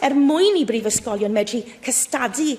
Er mwyn i brifysgolion medru cystadu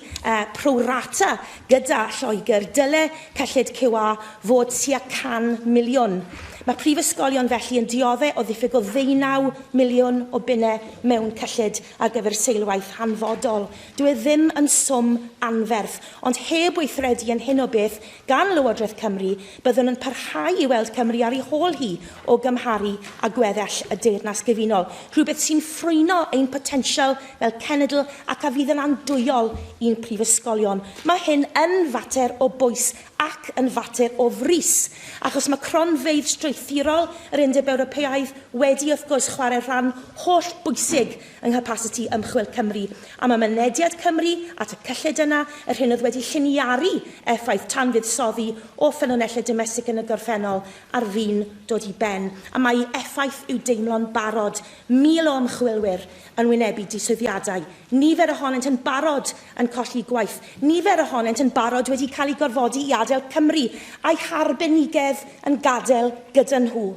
pro rata gyda Lloegr, dyle cyllid QA fod tua 100 miliwn. Mae prifysgolion felly yn diodde' o ddiffyg o ddeunaw miliwn o bunnau mewn cyllid ar gyfer seilwaith hanfodol. Dyw e ddim yn swm anferth, ond heb weithredu yn hyn o beth gan Lywodraeth Cymru, byddwn yn parhau i weld Cymru ar ei hôl hi o gymharu â gweddill y Deyrnas Gyfunol, rhywbeth sy'n ffrwyno ein potensial fel cenedl ac a fydd yn andwyol i'n prifysgolion. Mae hyn yn fater o bwys ac yn fater o frys, achos mae cronfeydd strwythurol yr Undeb Ewropeaidd wedi, wrth gwrs, chwarae rhan holl bwysig yng nghapasiti ymchwil Cymru, a mae mynediad Cymru at y cyllid yna, yr hyn oedd wedi lliniaru effaith tanfuddsoddi o ffynonellau domestig yn y gorffennol, ar fin dod i ben, a mae ei effaith i'w deimlo'n barod, 1,000 o ymchwilwyr yn wynebu diswyddiadau, nifer ohonynt yn barod yn colli gwaith, nifer ohonynt yn barod wedi cael eu gorfodi i adael Cymru, a'u harbenigedd yn gadael gyda nhw.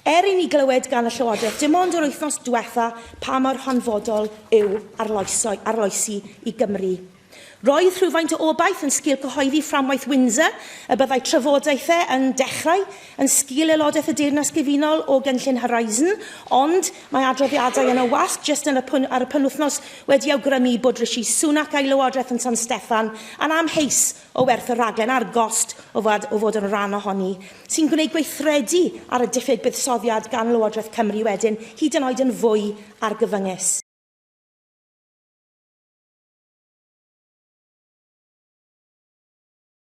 Er i ni glywed gan y Llywodraeth dim ond yr wythnos diwetha' pa mor hanfodol yw arloesi i Gymru. Roedd rhywfaint o obaith yn sgil cyhoeddi Fframwaith Windsor y byddai trafodaethau yn dechrau yn sgil aelodaeth y Deyrnas Gyfunol o gynllun Horizon, ond mae adroddiadau yn y wasg jyst yn y ar y penwythnos wedi awgrymu bod Rishi Sunak a'i lywodraeth yn San Steffan yn amheus o werth y rhaglen a'r gost o fod, o fod yn rhan ohoni, sy'n gwneud gweithredu ar y diffyg buddsoddiad gan Lywodraeth Cymru wedyn hyd yn oed yn fwy argyfyngus.